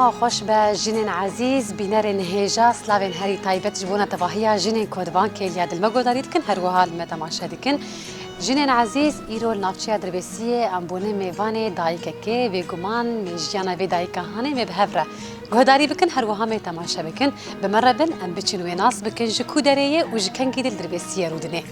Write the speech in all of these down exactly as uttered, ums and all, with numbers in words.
Xweş be jinên ezîz, bînerên hêja, slavên herî taybet ji bona tevahiya jinên ku di van kêliya di li me guhdarî dikin, her wiha li me temaşe dikin. Jinên ezîz, îro li navçeya Dirbêsiyê em bûne mêvanê dayikekê, bêguman me jiyana vê dayika hanê me bi hev re guhdarî bikin, her wiha me temaşe bikin. Bi me re bin, em biçin wê nas bikin, ji ku derê ye û ji kengî dî li Dirbêsiyê rûdinê.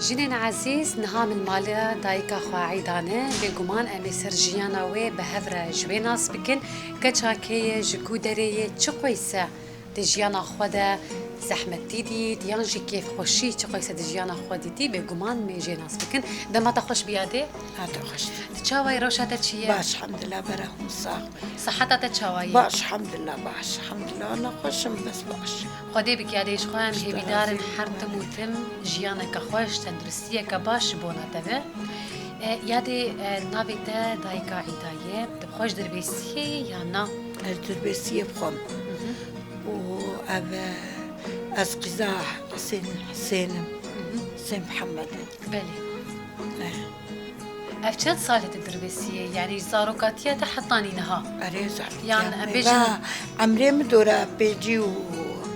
Jinên ezîz, niha min maliya dayika xwe Eyda ne. Bêguman em ê ser jiyana wê bi hev re ji wê nas bikin. Keça kê ye, ji ku derê ye, çi qeys e? Di jiyana xwe de zehmetî dît yan jî kêfxweşî çi qeyse di jiyana xwe dîtî, bêguman me jê nas bikin. Dema te xweş bî yadê. Ha, te xweş. Tu çawa yî, rewşa te çi ye? Baş, elhamdulillah, bera hûn sax bin. Seheta te çawa ye? Baş, elhamdulillah, baş. Elhamdulillah, nexweş im, bes baş. Xwedê bike yadê, ji xwe em hêvîdar in her tim û tim jiyaneke xweş, tenduristiyeke baş ji bona te be. E, yadê, e, navê te dayika Îda ye, tu bi xwe ji Dirbêsiyê yî yan na? Ez Dirbêsiyê bi xwe im. Mhm. Û ev, e, ez qîza Hisên, Hisên im. Mhm. Hisên Mihemed im. Belê. Eh. Ev çend sal e tu Dirbêsiyê? Yanî zarokatiya te hetanî niha? Erê, zarokatiya Yan me em bêjin ba, emrê min dora pêncî û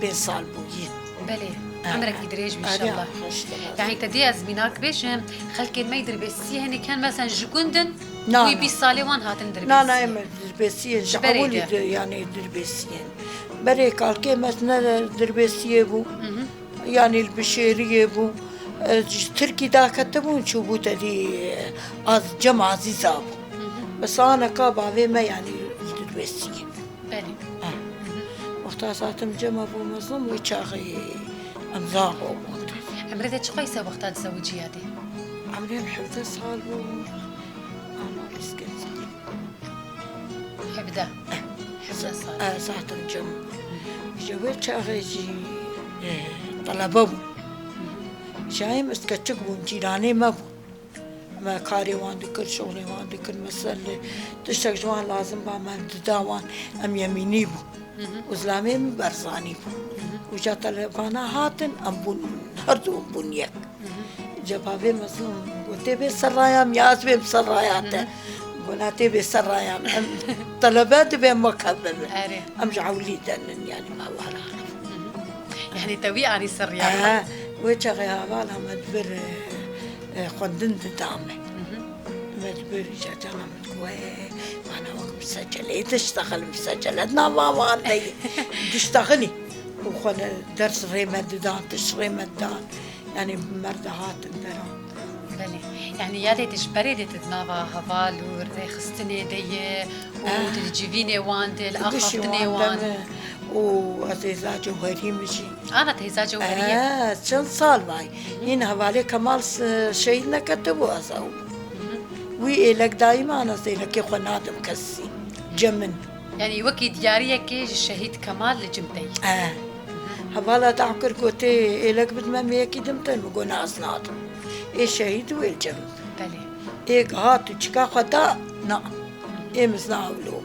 pênc sal bûyî. Belê. Eh. Emrekî dirêj bî, erê, înşallah. Xweş, xweş. Yanî te dê ez mînak bêjim, xelkên me yî Dirbêsiyê hinek hene, mesela ji gund in, Na, wî na. Bîst salê wan hatin Dirbêsiyê. Na, na, em Dirbêsiyê, ji Ji berê ewilî de. De, yanî Dirbêsiyê. Berê kalkê me ne Dirbêsiyê bû. Mhm. Yanî li Bişêriyê bû. E, ji Tirkî daketibûn, çûbû te dî, e, Az-, Cem Azîza bû. Mhm. Bi saneka bavê me, yanî li Dirbêsiyê. Belê. Eh. Mhm. Wexta ez hatim Cema bû mezlûm, wê çaxê em zaxo bûn. Emrê te çi qeyse wexta dizewicî yadê? Emrê min hevdeh sal bû. Ana, îskenc sal. Hevdeh. Hevdeh sal. Eh, zaten cem. Ji wê çaxê jî, eh, telebe bû. Ji em ez keçik bûm, cîranê me bû. Me karê wan dikir, şoxlê wan dikir, mesele tiştek ji wan lazim ba, me dida wan, em yemînî bû. Hı hı. Û zilamê min Berzanî bû. Hı hı. Û ca telebana hatin, em bûn, her du em bûn yek. Hı hı. Ca bavê mezlûm got, "Tê bê ser raya min ya ez bêm ser raya te." Hı hı. Gona, "Tê bê ser raya min." Em telebe dibên wek hev bibin. Erê. Em ji ewlî de nin, yanî me wara. Hı hı. Yanî te wî anî ser raya xwe? He, wê çaxê hevala me dibir, e, e, xwendin dida me. Hı hı. Me dibir îca cana min got, "Wê, mana wek miseceleyê diştexil, misecele di nava wan de ye." Diştexilî. Û xwe ne ders rê me didan, tişt rê me didan. Yanî bi me re dihatin deran. Belê. Yanî yadê tu ji berê de tu di nava heval û rêxistinê de yî û Ah. tu di civînê wan de, li Gişî axaftinê wan de wan. Me û ez hêza Cewherî min jî. Ana, tu hêza Cewherî yî? Eh, çend sal vay. Hı hı. Hîn hevalê Kemal s-, şehîd neketibû ez ew. Hı hı. Wî êlek dayî man, ez êlekê xwe nadim kesî. Cem min. Yanî wekî diyariyekê ji şehîd Kemal li cim te yî. Eh. Hevala dawkir gotê, êlek bidime min yekî dim te, min got, "Na, ez nadim." Ê şehîd û ê cem. Belê. Ê hat û çika xwe da, na. Ê mizna ewlo.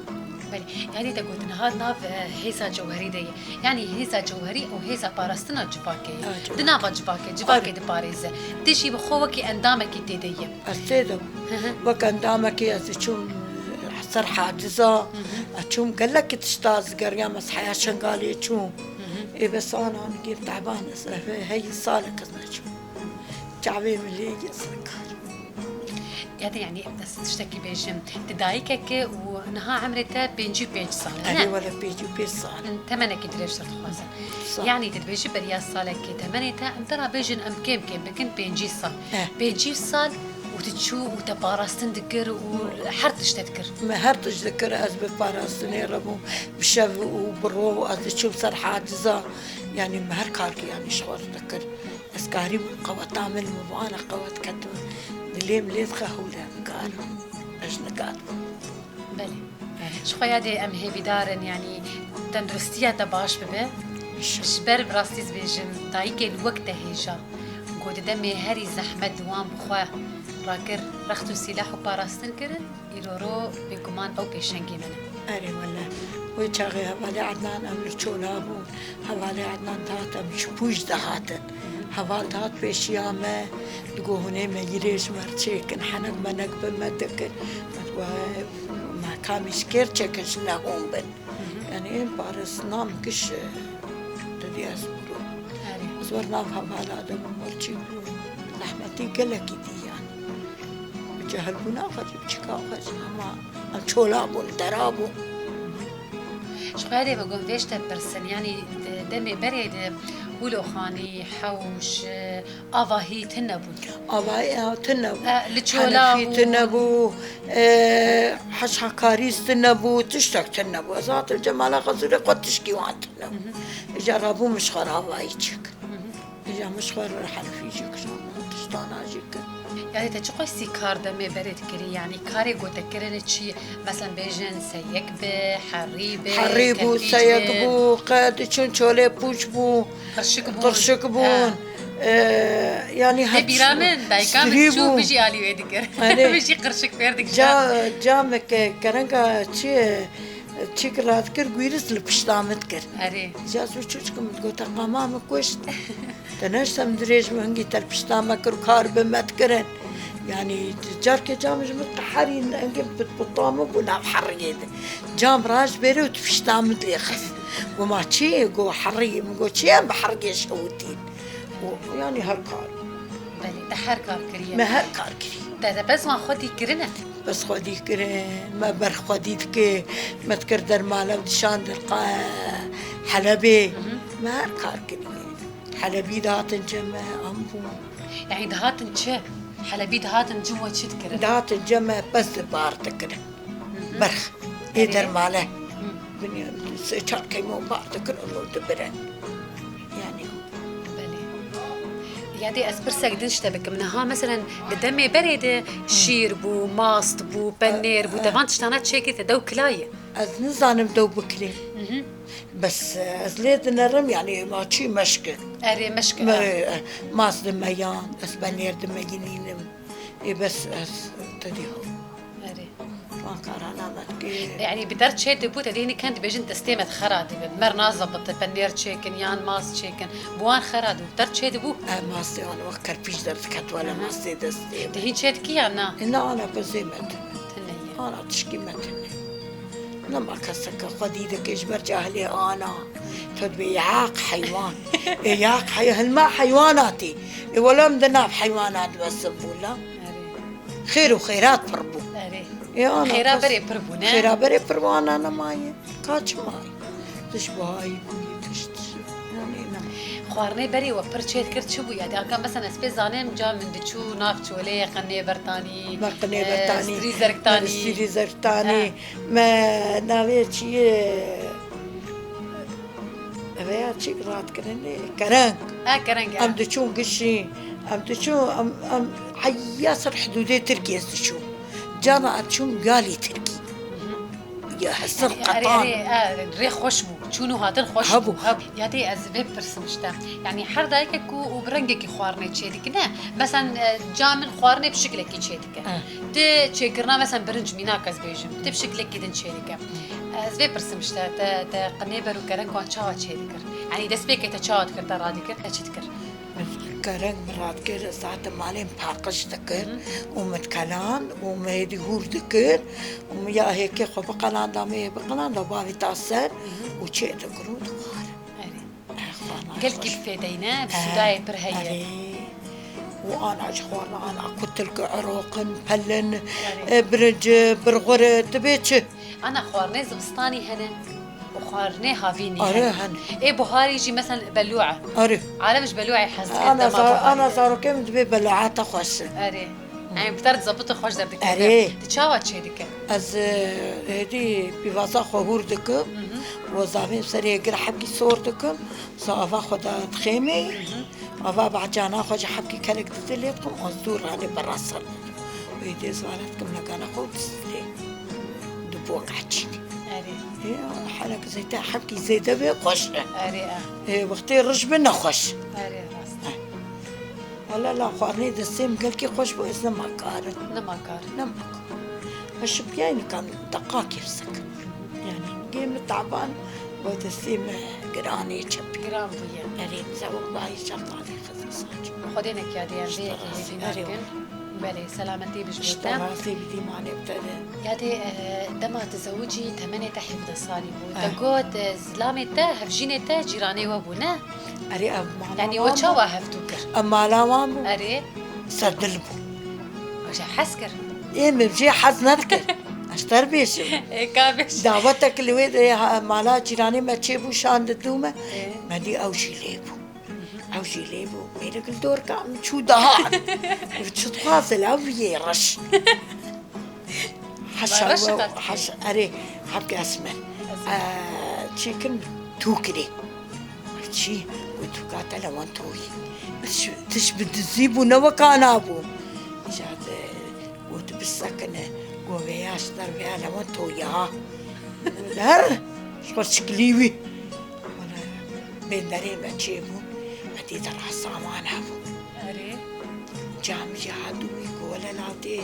Belê. Yanî te got niha nav, e, hêza Cewherî de ye. Yanî hêza Cewherî û hêza parastina civakê ye. Ha, civakê. Di nava civakê, civakê Arê. Diparêze. Tu jî bi xwe wekî endamekî tê de yî. Ez tê de bûm. Hı hı. Wek endamekî ez diçûm, e, ser haciza, Hı hı. ez çûm gelekî tişta ez digeriyam, ez heya Şengalê çûm. Hı hı. Ê bes ana nigê teban ez, e, heyî salek ez neçûm. Çavê min lê yê ez nikar. Ya de, yanî, ez tiştekî bêjim. Tu dayikekî û niha emrê te pêncî û pênc sal e, ne? Erê wele, pêncî û pênc sal. Temenekî dirêj ser dixwazin. Sal. Yanî, tu dibêjî beriya salekê temenê te, em te re bêjin, em kêm kêm bikin pêncî sal. Eh. Pêncî sal û tu çû û te parastin dikir û her tişt te dikir. Me her tişt dikir, ez bi parastinê re bûm, bi şev û bi roj ez diçûm ser haciza. Yanî, me her kar kir, yanî, ji xwe re dikir. Ez karîbûm qeweta min, min vana qewet ketim. Dilê min lê dixe hewle, nikarim. Ez nikar. Belê. Belê. Ji xwe ya dê em hêvîdar in, yanî tenduristiya te baş bibe. Ji ber bi rastî ez bêjim, dayikên wek te hêja, ku di demê herî zehmet di wan bi xwe Rakir, rext û sîlah û parastin kirin, îroro bêguman ew pêşengê me ne. Erê wele, wê çaxê hevalê Ednan em li çola bûn. Hevalê Ednan dihat em ji pûj dihatin. Heval dihat pêşiya me, digot hûn ê meyirê ji me re çêkin, henek menek bi me dikin. Me digot, me kamî ji kêr çêkin ji ne hûn bin. Yanî ên paris nam giş, e, te dî ez bû. Erê. Ez wer nav hevala de bûm, wer çî bû. Zehmetî gelekî dî yanî. Bi cehelbûna xwe jî, biçika xwe jî, hema em çola bûn, dera bû. Ji xwe dê vegon vêj te pirsin, yanî di demê berê de Hûloxanî, hewş, e, avahî tune bûn. Avahî, e, tune bû. E, li çola Henefî bûn. Tune bû. E, heşhakarî tune bû. Tiştek tune bû. Ez hatim Cemala Xezûrê xwe tişkî wan tune bû. Îja rabû min ji xwe re avahî çêkir. Îja min ji xwe re Henefî jî kir, tiştana jî kir. Yanî te çiqasî kar demê berê dikirî? Yanî karê gotekirinê çi? Mesela bêjin seyek bi, herî bi, Herî bû, seyek bû, qe diçûn çolê pûç bû, qirşik bûn. Qirşik bûn. Ha. E, yanî her tişt bû. Lê bîra min, dayika min çû, bijî alî wê dikir. Erê. Bijî qirşik fêr dikir. Ca, ca me ke-, kerenga çi, çîk radikir, gwîris li pişta min dikir. Erê. Îja ez wê çûçik min digot, te qama min kuşt. Te neştem dirêj min hingî te li pişta me kir û kar bi me dikirin. Yanî carkê cam ji min qeherîn engê bit bi tam bû nav heriyê de. Cam raj bêrê û tu pişta min lê xist. Goma çi? Go heriyê min, go çi em bi heriyê şewitîn. Û yanî her kar. Belê, te her kar kiriye. Me her kar kiriye. Te, te bes wan xwedî kirine? Bes xwedî kirin, me ber xwedî dike, me dikir dermale û dişan derqa Helebê. Me her kar kiriye. Helebî dihatin cem me, em bûn. Yanî dihatin çi? Helebî dihatin cem we çi dikirin? Dihatin cem me pez bar dikirin. Berx. Ê dermale. Binê sê çar keymo bar dikirin û dibirin. Yanî. Belê. Ya dê ez pirsek din ji te bikim. Niha meselen di demê berê de şîr bû, mast bû, penêr bû, te van tiştana çêkir te dew kilayê? Ez nizanim dew bikirî. Bes, e, ez lê dinerim, yanî ma çî meşk e. Erê, meşk e. Me, e, mas dimeyan, ez penêr dimeyinînim. Ê bes ez te dî ho. Erê. Van karana me dikê. Yanî bi der çê dibû, te dê hinek kend dibêjin destê me xera dibe. Mer nazebite, penêr çêkin, yan mas çêkin. Bi wan xera dibû, bi der çê dibû. E, mastê wan wek kerpîç derdiket, wele mastê destê me. Te hîn çê dikî ya na? E, na, ana pezê me tune. Tune ye. Ana tişkî me tune. Nema keseke xwedî dike ji ber cahilê ana. Tu dibê yaq heywan. Ê yaq hey-, hilma heywana tê. Ê wele em di nav heywana dibe simbûla. Erê. Xêr û xêrat pir bû. Erê. Ê ana Xêra kes-, berê pir bû, ne? Xêra berê pir bû, ana nemaye. Ka çima ye? Tişt buhayî bûyî, tişt, yanî nema. Xwarinê berê we pir çêdikir çi bû ya? Dê anka mesela ez pê zanim, ca min diçû nav çolê, qinê bertanî, Me qinê e, bertanî, stîrî zergtanî. Me stîrî zergtanî, Ha. me navê çi ye? Ev ya çi radkirinê? Kereng. Ha, kereng, ha. Em diçûn gişî, em diçûn, em, em heya ser hidûdê Tirkiyê diçûn. Cana em çûn galî Tirkî. Ya hesin Erê, qetan. Erê, erê, rê xweş bû. Çûn û hatin xweş Hebû. bû. Hebû. Ya dê ez vê pirsim işte. Yanî her dayikek ku û bi rengekî xwarinê çêdikine. Mesela, e, ca min xwarinê bi şiklekî çêdike. Eh. Ti çêkirina mesela birinc mînak ez bêjim. Ti bi şiklekî din çêdike. Ez vê pirsim işte. Te, te qinê ber û kereng wan çawa çêdikir? Yanî destpêkê te çawa dikir, te radikir, te çi dikir? Kereng min radikir, zaten malên paqij dikir û min dikelan û min hêdî hûr dikir û min ya hêkê xwe biqelanda, min yê biqelanda, bavî ta ser û çê dikir û dixwar. Erê. Eh, xwarna Gelkî xweş. Bi fêdeyne, bi Eh, sûdayê pir heye. Erê. Û ana ji xwarna ana kutilk, eroqin, pelin, Erê. e, birinc, birxur, dibê çi? Ana xwarinê zivistanî hene û xwarinê havînî Are hene. hene. Ê buharî jî mesela belû e. Are. Alem ji belûê hez dike Ana dema zar-, buharî ana de. Zarokê min dibê belûa te xweş e. Erê. Em bi te re zebitî xweş derdikeve. Erê. Tu çawa çêdike? Ez, e, hêdî pîvaza xwe hûr dikim. Hı hı. Û zavên serê gir hebkî sor dikim. Sa ava xwe da dixêmê. Hı hı. Ava bahçana xwe ji hebkî kelek dide lê dikim. An zû ranê berasel. Wê dê zane dikim legana xwe distê. Di bo qeçî. Erê. Ya, helek zêde hebkî zêde be xweş e. Erê, e. Ê, wextê rij be nexweş. Erê, rast. Eh. Wala la xwarinê destê min gelkî xweş bû, ez nema karin. Nema karin. Nema karin. Ez şipiyayê nikan deqakê bisekim. Yani gê min taban û destê min giranê çepî. Giran bûye. Erê, zewq bayî şeftalê xizir saç. Xwedê nekiyadê em vê yekê hêvî nakin. Belê, selametî bijî te. Ji te razî bi dîmanê bi te de. Yadê, e, dema tu zewicî temenê te hevdeh salî bû. Te got, e, zilamê te, hevjînê te cîranê we bû, ne? Erê, ev mala wan bû. Yanî we çawa hevdû kir? Ev mala wan bû. Erê. Serdil bû. Ew jî hez kir. Ê, min jê hez nedikir. Ez ter bêjim. Ê, ka bêj. Dawetek li wê de, ha, mala cîranê me çêbû, şandidû me. Ê. Me dî ew jî lê bû. Ew jî lê bû. Mêrik li dorka min çû dihat. Çi dixwaze la wî yê reş. Heşa we, heşa, erê, hevke ez me. Çêkin tûkirê. Çî? Û tûka te lewan toyî. Tiş, tiş bi dizî bû, ne weka na bû. Îca de, û tu bisekine, û veya ji derveya lewan toyî ha. Her, ji xwe şiklî wî. Wele, bênderê me çêbûn, me dî derasa wan hebû. Erê. Cam jî hatû wî ku wele latê,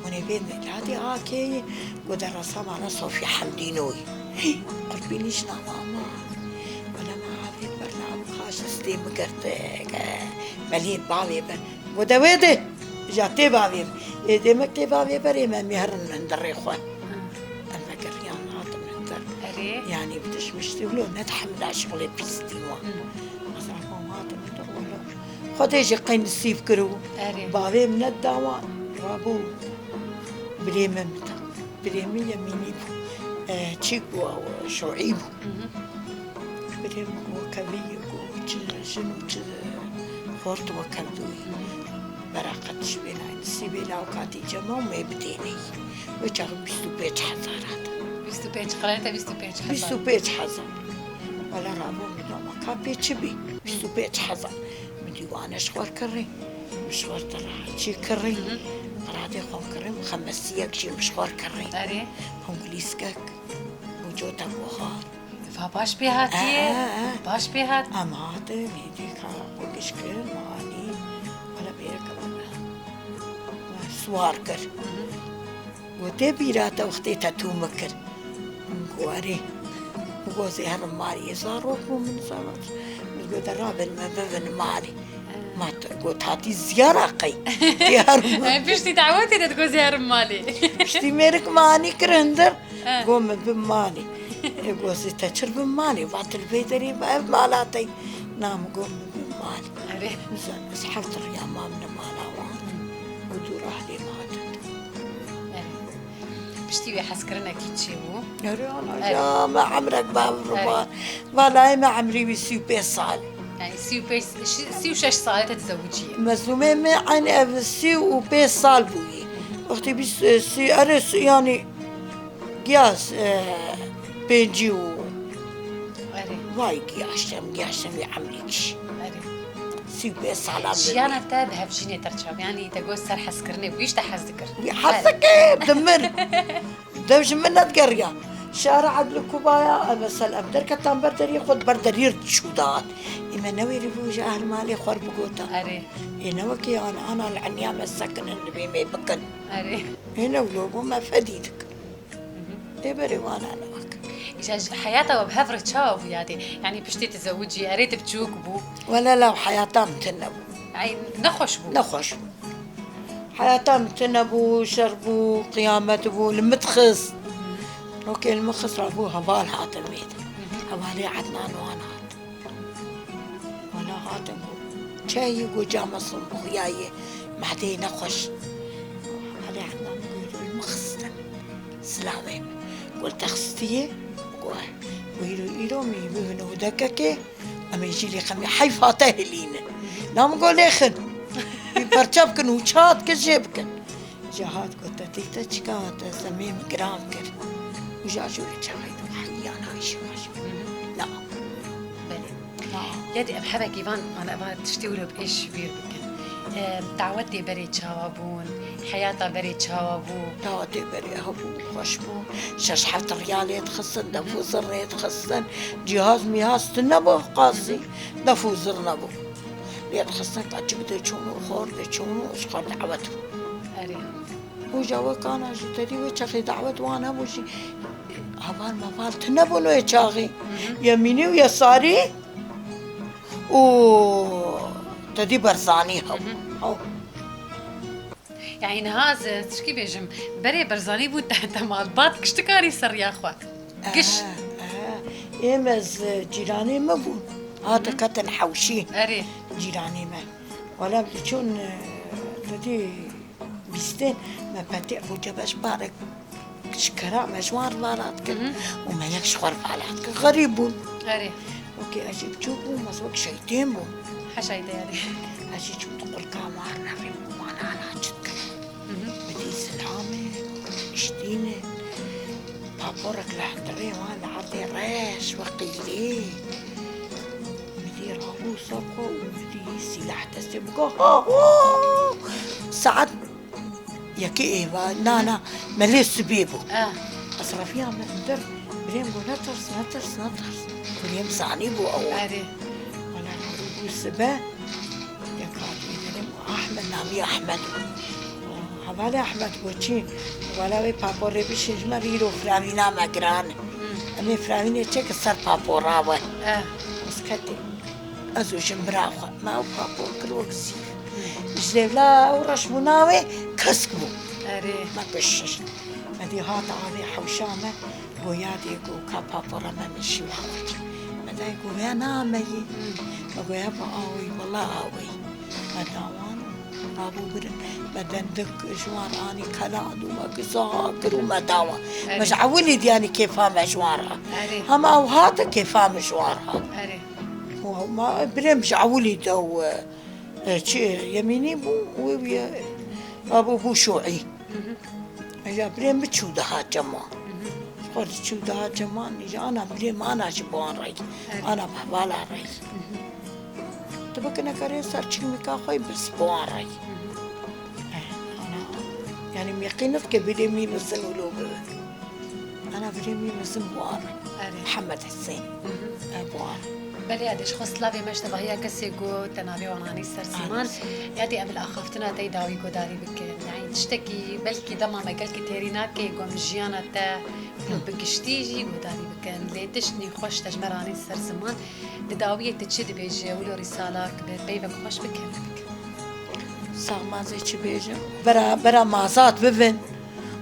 hûn ê bên latê a kê ye? Ku derasa wana Sofya Hemdînoyî. Hî, qurbînî jina wan ma. Wele me avê ber la xaş destê min girtike. Belê bavê ber. Got, "De wê de, ja tê bavê." Ê, demek tê bavê berê me, em ê herin hundirê xwe. Em vegeriyan hatin hundir. Erê. Yanî bi tişt miştî wilo nedihemila şixulê pîstî wan. Hı. Ez rabûm hatin hundir wilo. Xwedê jî qey nisîb kiribû. Erê. Bavê min neda wan, rabû bilê min bida. Birê min yemînî bû. E, çîk bû, ew şoî bû. Hı hı. Birê min ku wekevî, ku çi jin û çi xort wekevdûyî. Hı hı. Bereqet ji bê nayê. Nisîbê la ew katî cema û me bidêneyî. Wê çaxê bîst û pênc hezar hat. Bîst û pênc, qirênê te bîst û pênc hezar. Bîst û pênc hezar. Wele rabû min doma ka pê çi bî? Bîst û pênc hezar. Min dî wane ji xwe kirî. Min ji xwe te re çî kirî. Hı hı. Qeradê xwe kirî, mixemesiyek jî min ji xwe kirî. Erê. Hûn gilîskek û cota buxar. Va baş pê hatiye. E, e, e. Baş pê hat. Em hatin, hêdî ka xwe giş kir, me anî. Wele bêrek me siwar kir. Hı hı. Got, "Tê bîra te wextê te tû min kir?" Min got, "Erê." Min got, "Zê herim malê, zarok bû min zavat." Min got, "De rabin me bibin malê." Ma te got, "Hatî ziyara qey?" Tê herim. E, piştî dawetê de digot, "Zê herim malê." Piştî mêrik me anî kir hundir. He. Got, "Min bin malê." E, got, "Zê te çir bin malê? Va tu li vê derê, va ev mala te ye." Na, min got, "Min bin malê." Erê. Ez, ez heft riya mam li mala wan. Hı. Û dû rahlê me hatin. Erê. Piştî wê hezkirinekî çêbû. Erê, ana, erê. Ya me emrek bav. Erê. Riba. Valayê me emrî wî sî û pênc sal. Yani sî û pênc, şi-, sî û şeş sal e te dizewicî. Mezlûmê me eynî ev sî û pênc sal bûyî. Wextê bîst, sî, erê, sî, yanî Giya, e, pêncî û... Erê. Vay giyaştem, giyaştem vê emrê kişî. Erê. Sî û pênc salan bibê. Jiyana te bi hevjînê te re çawa bû? Yanî te got ser hezkirinê bû, hîç te hez dikir? Wî hez dikir, dimir. Dev ji min nedigeriya. Şara Edl û Kubaya, e, mesela, em derketan ber deriyê xwe, ber deriyê çû dihat. Ê me newêrî bû ji ehl malê xwe re bigota. Erê. Ê ne wekî ana, ana li eniya me sekinin, divê me bikin. Erê. Ê ne wilo bû, me fedî dikin. Ê berê wana ne wek. Îja ji heyata we bi hev re çawa bû yadê? Yanî piştî tu zewicî, erê tu biçûk bû. Wele law heyata min tune bû. Ay, nexweş bû. Nexweş bû. Heyata min tune bû, şer bû, qiyamet bû, li min dixist. Rokê li min xist rabû heval hatin vê de. Hevalê Ednan wan hat. Wala hatin ku çayê ku cama son xuyaye, madeyê nexweş. Alê Ednan ku îro li min xistin. Silavê min. Ku li te xistiye, ku, ku îro, îro min bibin û dekekê, em ê jî lê xemê heyfa te hilînin. Na min got lê xin. Wî perçe bikin û çat ke jê bikin. Ji hat got, "Te tê te çika te zemê min giran kir." Û ji ajo li çaxê de heyana îşi baş. Na. Belê. Na. Yadê em hebekî van, van, van tiştê wilo bi êş bîr bikin. Em, dawetê berê çawa bûn? Heyata berê çawa bû? Dawetê berê hebû, xweş bû. Şeş heft riyalê dixistin, def û zirnê dixistin. Cihaz mihaz tu nebû qasî. Def û zir nebû. Yê dixistin ka çi bide çûn û xor de çûn û ji xwe dawet bû. Erê. Û ja we kana ji tedî wê çaxê dawet wan hebû jî. Heval meval tune bûn wê çaxê. Yemînî û Yesarî û tedî Berzanî hebû. Ew. Yani niha ez tişkî bêjim, berê Berzanî bû te, te malbat giş dikarî ser riya xwe. Giş. Ehe, ehe. Êm ez cîranê me bûn. Hate ketin hewşî. Erê. Cîranê me. Wala em diçûn, e, tedî bîstên, me petê xwe cebe ji barek ji kera me ji wan re vala dikin û me yek ji xwe re vala dikin. Xerîb bûn. Erê. Wekî ez jî biçûk bûm, ez wek şeytên bûm. Heşayî te yanî. Ez jî çûm di qulka wan re rê bû wan ana çi dikin. Min dî zilamê, ştînê, paporek li hundirê wan li erdê reş we qîlê. Min dî rabû ser xwe û min dî sîlah destê min got, ha ho! Saet yekê êva, na, na, me lê sibê bû. Ah. Ez reviya me hundir, birêm got, netirs, netirs, netirs. Birêm zanî bû ew. Erê. Wala rabû bû sibe. Yek hatî derim Ahmed, navî Ahmed bû. Hevalê Ahmed got çi? Wala wê paporê bişîn ji me re îro firavîna me giran e. Em ê firavînê çêkin ser papora we. Eh. Ez ketê. Ez û jin bira xwe. Me ew papor kir wek sîv. Ji lêvla ew reşbûna wê kesk bû. Erê. Me kişişt. Me dî hat avê hewşa me. Goya dê got ka papora me min şî me xurt. Me dayê got veya na me yî. Me goya bi awî, wela awî. Me da wan û rabû birin. Me dendik ji wan anî keland û me giza kir û me da wan. Me ji ewilî dî yanî kêfa me ji wan re. Hema ew hate kêfa min ji wan re. Û ma birêm ji ewilî de û, e, çi yemînî bû û wê wî, e, rabû bû şûî. Îja birê min çû dihat cem wan. Ji xwe diçû dihat cem wan, îja ana birê min ana jî bi wan re yî. Ana bi hevala re yî. Tu bikineke rê ser çilmîka xwe yî, bes bi wan re yî. Eh, ana, yanî mêqî nidike birê min mizin û lo bibe. Ana birê min mizin bi wan re. Erê. Mihemed Hisên. Ev wan. Belê, ez dê ji xwe silavê me ji tevahiya kesê ku te navê wan anî ser ziman. Anî ser. Ya dê em li axaftina te yî dawî guhdarî bikin. Yani tiştekî belkî dema me gelkî têrî nake ku em jiyana te bi giştî jî guhdarî bikin. Lê tişt nîxweş te ji me re anî ser ziman. Di dawiyê tu çi dibêjî, wilo rîsalak bi peyvek xweş bike me bike. Sax mazê çi bêjim? Bera, bera mazat bibin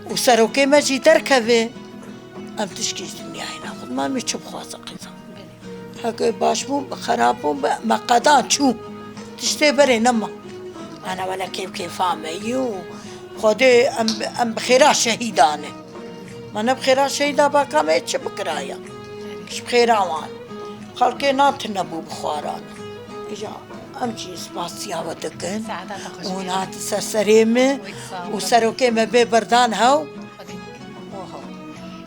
û serokê me jî derkeve. Em tişkî ji dinyayê naxwin. Ma em ê çi bixwazin qîzan? Heke baş bûn, xerab bûn, be, me qedan çû. Tiştê berê nema. Ana wele kêf kêfa me yî û Xwedê em, em bi xêra şehîdan in. Ma ne bi xêra şehîda baka me çi bikiraya? Ji bi xêra wan. Xelkê nan tune bû bi xwaran. Îja em jî spasiya we dikin. Saeta te xweş bî. Hûn hatin ser serê min Wek sağ û olun. Serokê me bê berdan hew. Oho.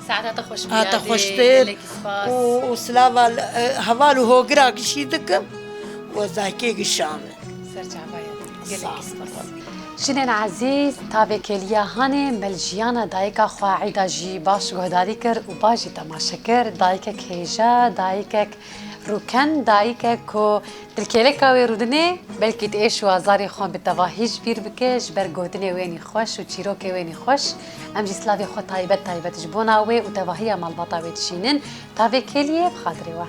Saeta te xweş bî. Ha, te xweştir. Gelekî spas. Û, û silava, e, heval û hogira gişî dikim. Û ez dayikê gişa me. Ser çava ye. Gelekî spas. Jinên ezîz, tavê kêliya hanê me li jiyana dayika xwe Eyda jî baş guhdarî kir û baş jî temaşe kir. Dayikek hêja, dayikek rûken, dayikek ku Dilkêleka wê rûdinê, belkî tu êş û azarê xwe bi tevahî ji bîr bike, ji ber gotinê wê nîxweş û çîrokê wê nîxweş, em jî silavê xwe taybet taybet ji bona wê û tevahiya malbata wê dişînin, tavê kêliyê bi xatirê we.